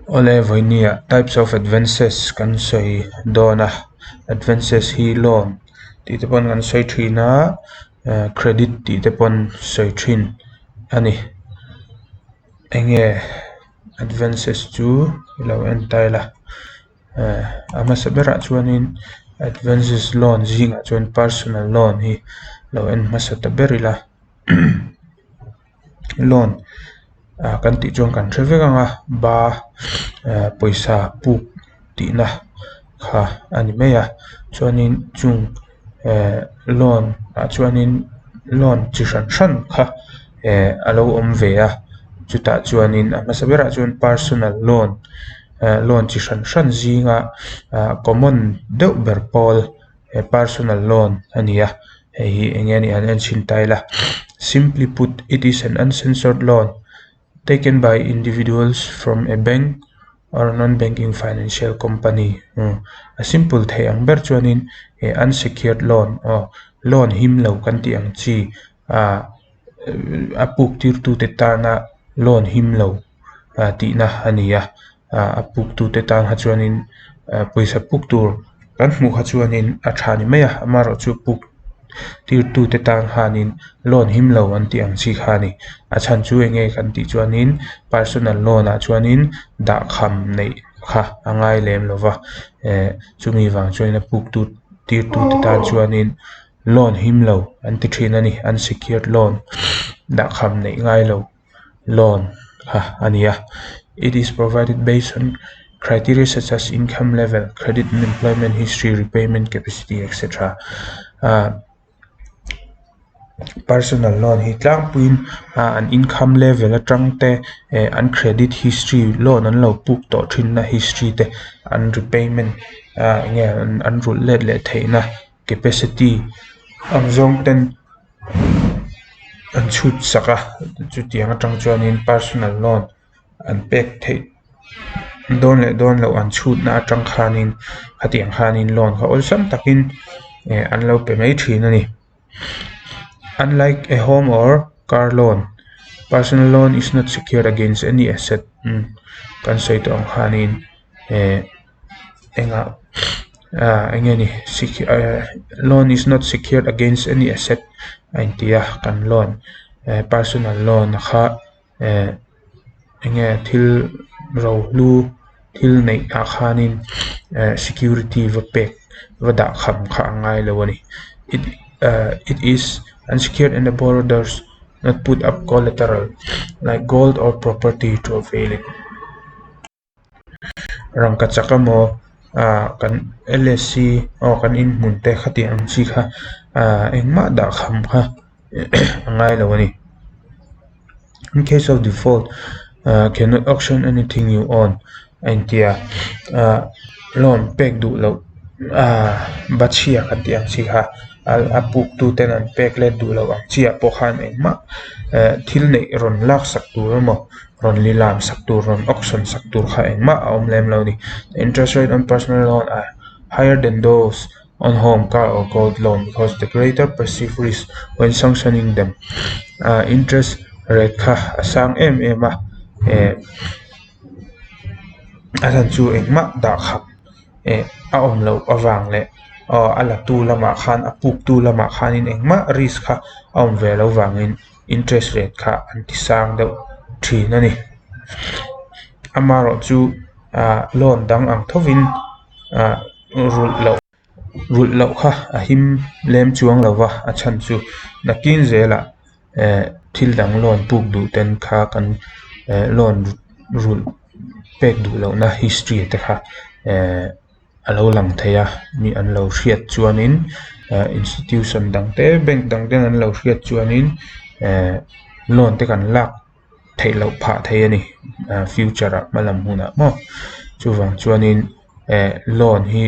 Awle vawinia types of advances kan sawi dawn a advances hi loan tih te pawn kan sawi thin a eh credit tih te pawn sawi thin a ni eng nge advances chu ilo en ta ila eh a hmasa berah chuanin advances loan zingah chuan personal loan hi lo en hmasa ta ber ila loan ah kan tih chuan kan hre vek ang a ba eh pawisa puk tihna kha a ni mai a chuanin chung eh loan ah chuanin loan chi hran hran kha eh a lo awm ve a chutah chuanin a hmasa berah chuan personal loan eh loan chi hran hran zinga ah common deuh ber pawl he personal loan a ni a hei hi eng nge a nih han en chhin ta ila simply put it is an uncensored loan taken by individuals from a bank or non banking financial company a simple thei ang ber chuanin he unsecured loan aw loan him lo kan tih ang chi ah a puk tir tu te tana loan him lo ah tihna a ni a ah a puk tu te tan kha chuanin ah pawisa puk tur kan hmuh kha chuanin a tha ni mai a amaherawhchu puk tir tu te tan khanin loan him lo an tih ang chi kha a ni a chhan chu eng nge kan tih chuanin personal loan ah chuanin dahkham neih kha a ngai lem lo va eh chumi vang chuanin a puk tu tir tu te tan chuanin loan him lo an ti thin a ni unsecured loan dahkham neih ngai lo. Loan kha a ni a it is provided based on criteria such as income level credit and employment history repayment capacity etc ah personal loan hi tlangpuiin ah an income level atang te eh an credit history loan an lo puk tawh thin na history te an repayment ah eng nge an rulh let leh theihna capacity ang zawng ten. An chhut sak a chutiang atang chuanin personal loan an pek theih dawn leh dawn loh an chhutna atang khanin khatiang khanin loan kha awlsam takin eh an lo pe mai thin a ni unlike a home or car loan personal loan is not secured against any asset kan sawi tawh ang khanin eh. Engah ah eng nge ni loan is not secured against any asset a inti a kan loan eh personal loan a kha eh eng nge thil rohlu thil neih ah khanin eh security va pek va dah kham kha a ngai lo a ni it ah it is unsecured and the borrower does not put up collateral like gold or property to avail it. Rangkachak emaw ah kan L S C aw kan inhmun te khatiang ang chi kha ah engmah dah kham kha a ngai lo a ni. In case of default ah cannot auction anything you own a intia ah loan pek duh loh ah bachhia kan tih ang chi kha a puk tu ten an pek let duh loh ang chi ah pawh khan engmah eh thil neih rawn lak sak tur emaw rawn lilam sak tur rawn auction sak tur kha engmah a awm lem lo a ni interest rate on personal loan are higher than those on home car or gold loan because the greater perceived risk when sanctioning them ah interest rate kha a sang em em a eh a chhan chu engmah dah khat eh a awm loh avang leh aw a la tu lamah khan a puk tu lamah khanin engmah risk kha a awm ve loh vangin. Interest rate kha an ti sang deuh thin a ni amaherawh chu ah loan dang ang thovin ah rulh loh rulh loh kha a him lem chuang lo va a chhan chu nakin zelah eh thil dang loan puk duh ten kha kan eh loan rulh pek duh lohna history te kha eh. A lo lang thei a mi an lo hriat chuanin eh institution dang te bank dang ten an lo hriat chuanin eh loan te kan lak theih loh phah thei a ni ah future ah hma lam hunah maw chuvang chuanin eh loan hi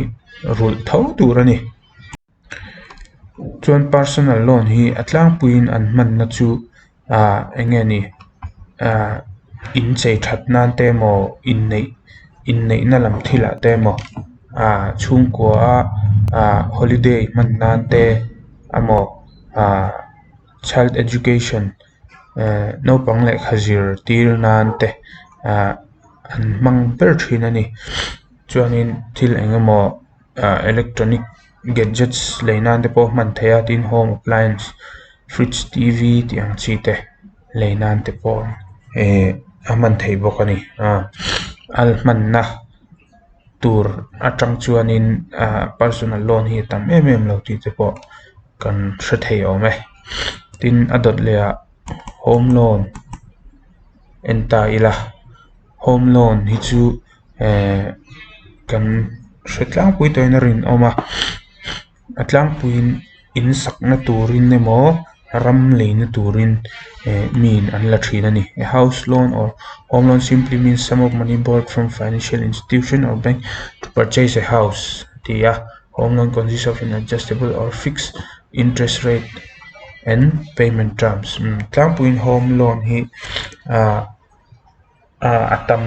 rulh tho tur a ni. Chuan personal loan hi a tlangpuiin an hmanna chu ah eng nge ni ah in chei that nan te emaw inneih inneihna lam thil ah te emaw ah chhungkua a ah holiday hman nan te emaw ah child education eh naupang lehkha zirtir nan te ah. an hmang ber thin a ni chuanin thil eng emaw ah electronic gadgets lei nan te pawh a hman theih a tin home appliance fridge t v tih ang chi te lei nan te pawh eh a hman theih bawk a ni ah a hmanna tur atang chuanin ah personal loan hi a tam em em lo tih te pawh kan hre thei awm e tin a dawt leh ah home loan en ta ila home loan hi chu eh kan hre tlangpui tawhin a rinawm a a tlangpuiin in sakna turin emaw ram leina turin eh miin an la thin a ni a house loan or home loan simply means sum of money borrowed from financial institution or bank to purchase a house a ti a home loan consist of an adjustable or fixed interest rate and payment terms tlangpuiin home loan hi ah ah a tam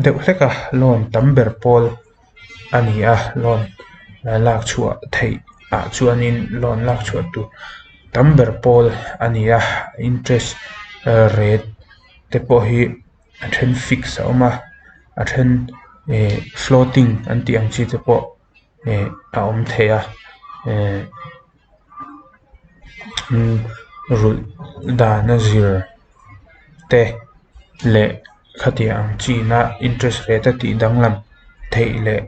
deuh hlek a loan tam ber pawl a ni a loan lak chhuah theih ah chuanin loan lak chhuah tur tam ber pawl a ni a interest rate te pawh hi a then fix a awm a a then eh floating an tih ang chi te pawh eh a awm thei a eh rulh dan a zir te leh khatiang ang china interest rate a tih danglam theih leh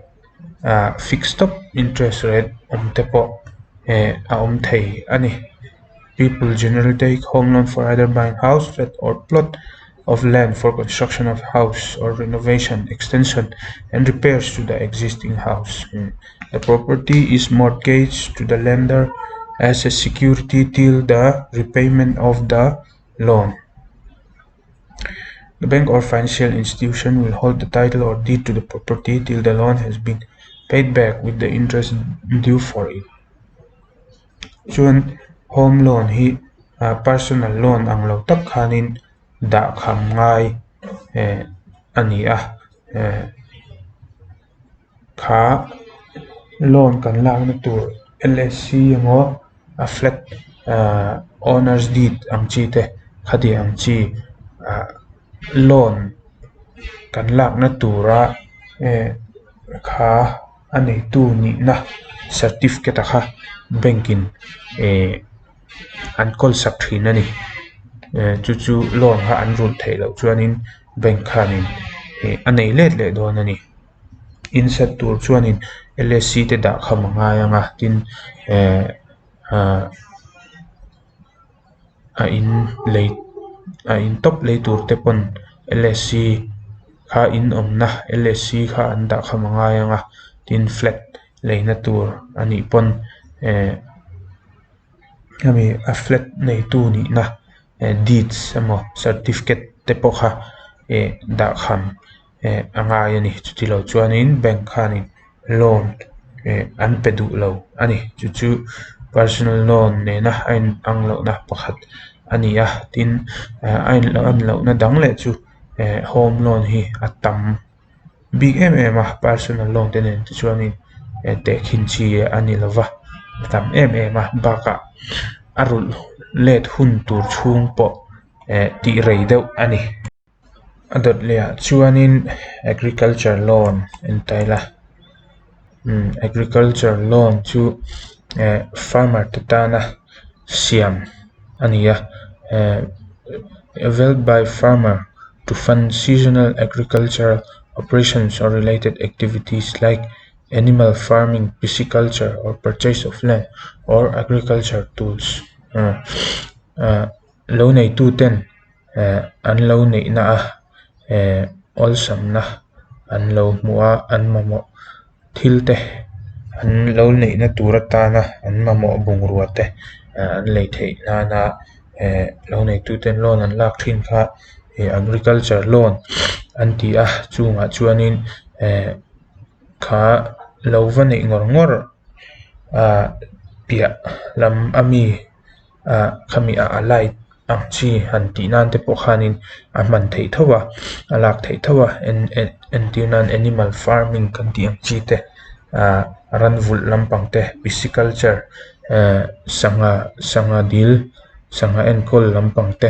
ah fix tawp interest rate awm te pawh eh a awm thei a ni. People generally take home loan for either buying house flat or plot of land for construction of house or renovation extension and repairs to the existing house. The property is mortgaged to the lender as a security till the repayment of the loan. The bank or financial institution will hold the title or deed to the property till the loan has been paid back with the interest due for it. Chuan home loan hi ah personal loan ang lo tak khanin dah kham ngai eh a ni a eh kha loan kan lakna tur L S C emaw a flat ah owners deed ang chi te khati ang chi ah loan kan lakna tura eh kha. A neitu nihna certificate a kha bank in eh an kawl sak thin a ni eh chu chu loan kha an rulh theih loh chuanin bank khanin ih a nei let leh dawn a ni in set tur chuanin L S C te dah kham a ngai ang a tin eh ah. A in lei a in tawp lei tur te pawn L S C kha in awmna L S C kha an dah kham a ngai ang a tin flat leina tur a nih pawn eh hemi a flat neitu nihna eh deeds emaw certificate te pawh kha eh dah kham. eh a ngai a ni chutilo chuanin bank khanin loan eh an pe duh lo a ni chu chu personal loan nena a in ang lohna pakhat a ni a tin eh a in an lohna dang leh chu eh home loan hi a tam bik em em a personal loan te nen te chuanin eh tehkhin chi a ni lova a tam em em a bakah a rulh let hun tur chhung pawh eh tih rei deuh a ni. A dawt leh ah chuanin agriculture loan en ta ila umm agriculture loan chu eh farmer te tana siam a ni a eh availed by farmer to fund seasonal agricultural operations or related activities like animal farming pisciculture or purchase of land or agriculture tools ah lo neitu ten. Eh an lo neihna a eh awlsamna an lo hmuh a an mamawh thil te an lo neihna tur atana an mamawh bungrua te eh an lei theih nana eh lo neitu ten loan an lak thin kha ih agriculture loan an ti a chungah chuanin eh kha lo va neih ngawr ngawr ah piah lam ami. ah khami ah a light ang chi han tih nan te pawh khanin a hman theih tho a a lak theih tho a en en entir nan animal farming kan tih ang chi te ah ran vulh lampang te pisciculture eh sangha sangha dil sangha enkawl lampang te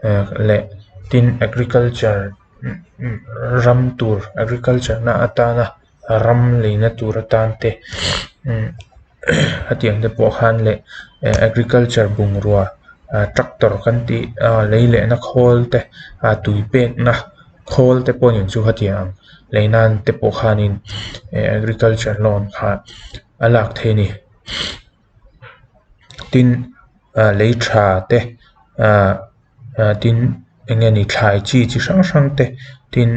eh leh tin agriculture. ram tur agriculture na atana ram leina tur atan te hetiang te pawh khan leh agriculture bungrua tractor kan tih lei lehna khawl te tui pekna khawl te pawh nen chu hetiang ang lei nan te pawh khanin agriculture loan kha a lak theih a ni. Tin lei tha te tin eng nge ni thlai chi chi hrang hrang te tin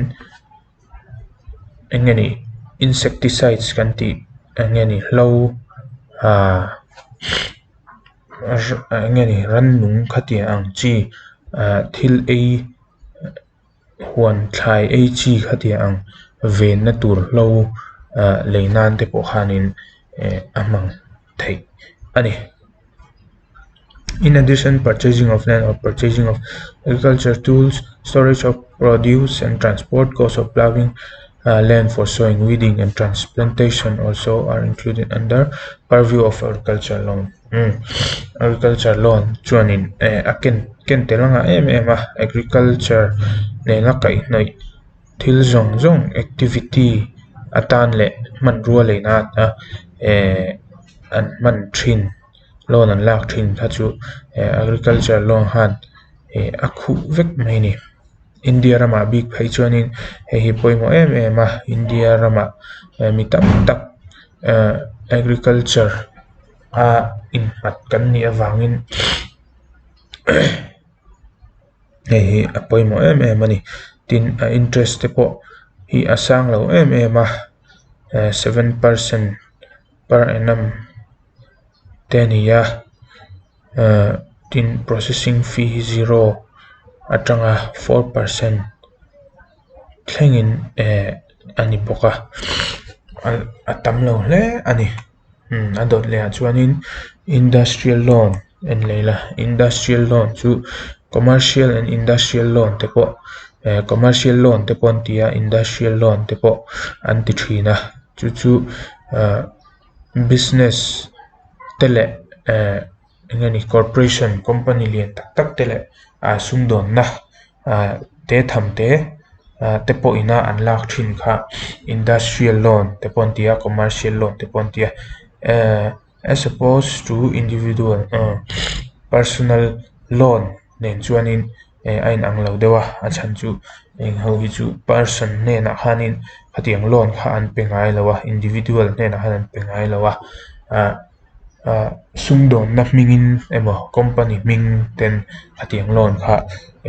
eng nge ni insecticides kan tih eng nge ni hlo ahh eng nge ni rannung khatiang ang chi ahh thil ei huan thlai ei chi khatiang ang venna tur hlo ah lei nan te pawh khanin eh a hmang theih a ni. In addition purchasing of land or purchasing of agriculture tools storage of produce and transport cost of ploughing land for sowing weeding and transplantation also are included under purview of agriculture loan. Umm agriculture loan chuanin eh a ken ken tel a ngah em em a agriculture nena kaihhnawih thil zawng zawng activity atan leh hmanrua leina a eh an hman thin loan an lak thin kha chu eh agriculture loan khan eh a khuh vek mai a ni. India ramah bik phei chuanin hei hi pawimawh em em a India ramah mi tam tak eh agriculture a innghat kan nih avangin hei hi a pawimawh em em a ni tin a interest te pawh hi a sang lo em em a 7% per annum te a ni a tin processing fee hi zero atanga 4% thlengin a ni bawk a a tam lo hle a ni. Umm a dawt leh ah chuanin industrial loan en leh ila industrial loan chu commercial and industrial loan te pawh eh commercial loan te pawh an ti a industrial loan te pawh an ti thin a chu chu ah business te leh eh eng nge ni corporation company lian tak tak te leh ah sumdawnna ah te tham te ah te pawh ina an lak thin kha industrial loan te pawh an ti a commercial loan te pawh an ti a eh as suppose to individual ah personal loan nen chuanin eh a inang lo deuh a a chhan chu eng ho hi chu person hnenah khanin khatiang loan kha an pe ngai lo a individual hnenah khan an pe ngai lo a ah. Ah sumdawnna hmingin emaw company hming ten khatiang loan kha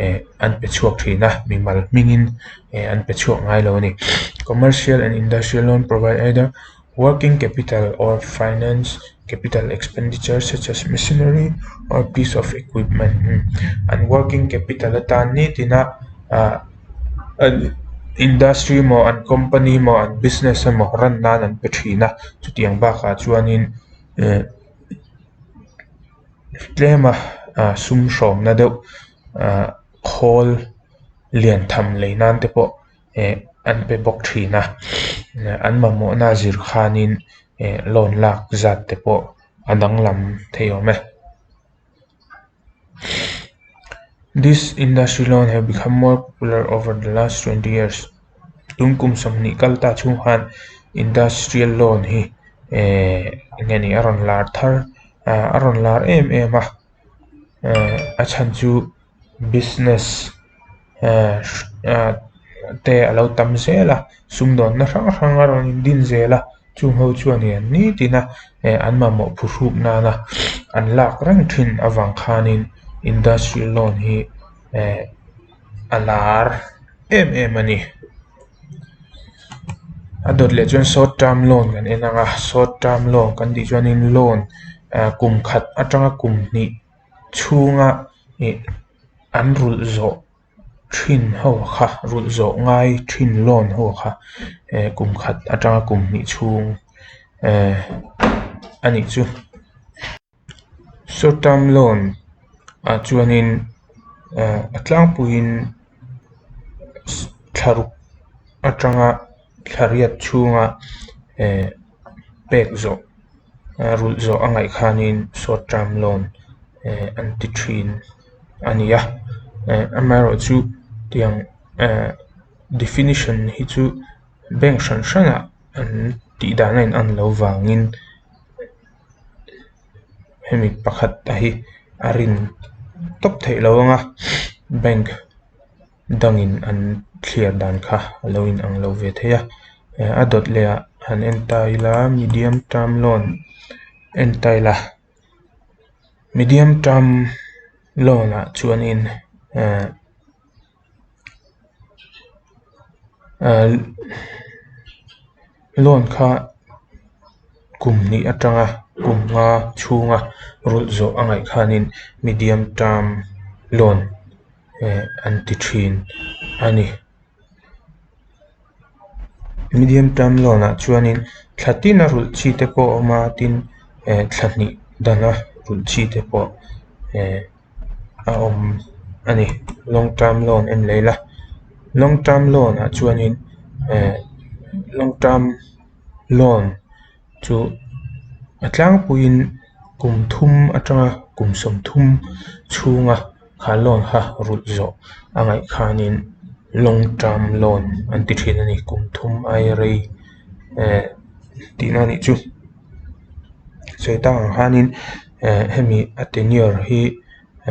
eh an pe chhuak thin a mimal hmingin eh an pe chhuak ngai lo a ni. Commercial and industrial loan provide either working capital or finance capital expenditure such as machinery or piece of equipment an working capital atan nitin a ah an industry emaw an company emaw an business emaw run nan an pe thin a chutiang bakah chuanin eh tlema ah sum hrawmna deuh ah khawl lian tham lei nan te pawh eh an pe bawk thin a an mamawhna zir khanin eh loan lak zat te pawh a danglam thei awm e. This industry loan have become more popular over the last 20 years. Tun kum 20 kal ta chhung khan industrial loan hi eh eng nge ni a rawn lar thar a rawn lar em em a a chhan chu business te a lo tam zel a sumdawnna hrang hrang a rawn din zel a chung ho chuan hian nitin a an mamawh phuhruk nana an lak reng thin avang khanin industrial loan hi a lar em em a ni. A dawt leh chuan short term loan kan en ang a short term loan kan tih chuanin loan kum khat atanga kum hnih chhunga ih an rulh zawh thin ho kha rulh zawh ngai thin loan ho kha eh kum khat atanga kum hnih chhung eh a nih chu. Short term loan ah chuanin eh a tlangpuiin thla ruk atanga thla riat chhunga eh pek zawh rulh zawh a ngaih khanin short term loan eh an ti thin a ni a eh amaherawhchu tiang eh. Definition hi chu bank hran hranah an tih dan a in an loh vangin hemi pakhat a hi a rin tawp theih loh ang a bank dangin an thliar dan kha a lo in ang lo ve thei a a dawt leh ah han en ta ila medium term loan en ta ila medium term loan ah chuanin ehh loan kha kum hnih atanga kum nga chhunga rulh zawh a ngaih khanin medium term loan eh an ti thin a ni. Medium term loan ah chuanin thla tin a rulh chi te pawh a awm a tin eh thla hnih dana rulh chi te pawh eh a awm a ni. Long term loan en leh ila long term loan ah chuanin eh long term loan chu a tlangpuiin kum thum atanga kum sawmthum chhunga kha loan kha rulh zawh a ngaih khanin long term loan an ti thin a ni kum thum aia rei eh tihna a nih chu. Sawi tak ang khanin eh hemi a tenure hi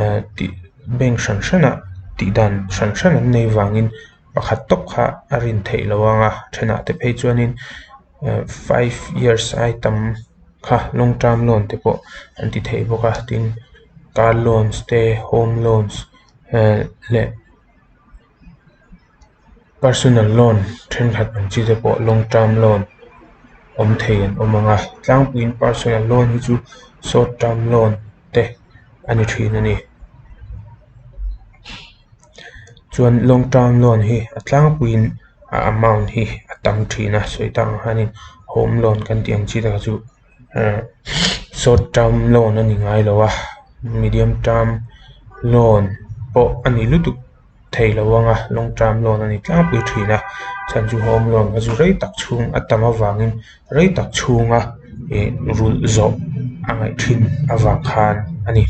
eh tih bank hran hranah tih dan hran hran an nei vangin pakhat tawp kha a rin theih loh ang a thenah te phei chuanin eh five years ai tam kha long term loan te pawh an ti thei bawk a tin car loans te home loans eh leh personal loan thenkhat ang chi te pawh long term loan awm thei an awm ang a tlangpuiin personal loan hi chu short term loan te a ni thin a ni. Chuan long term loan hi a tlangpuiin a amount hi a tam thin a sawi tak ang hianin home loan kan tih ang chi te kha chu eh short term loan a ni ngai lo a medium term loan pawh a ni lutuk thei lo ang a long term loan a ni tlangpui thin a chhan chu home loan kha chu rei tak chhung a tam avangin rei tak chhunga ih rulh zawh a ngaih thin avang khan a ni.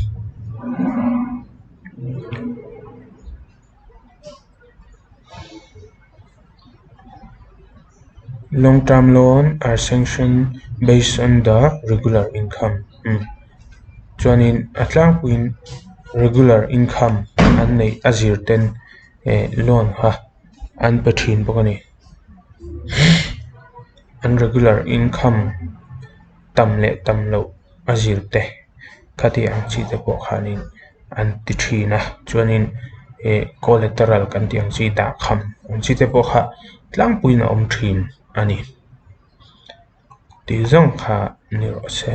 Long term loan are sanctioned based on the regular income chuanin a tlangpuiin regular income an neih a zir ten eh loan kha an pe thin bawk a ni an regular income tam leh tam loh a zir te khati ang chi te pawh khanin an ti thin a chuanin ih collateral kan tih ang chi dahkham ang chi te pawh kha tlangpuiin a awm thin a ni tih zawng kha ni rawh se.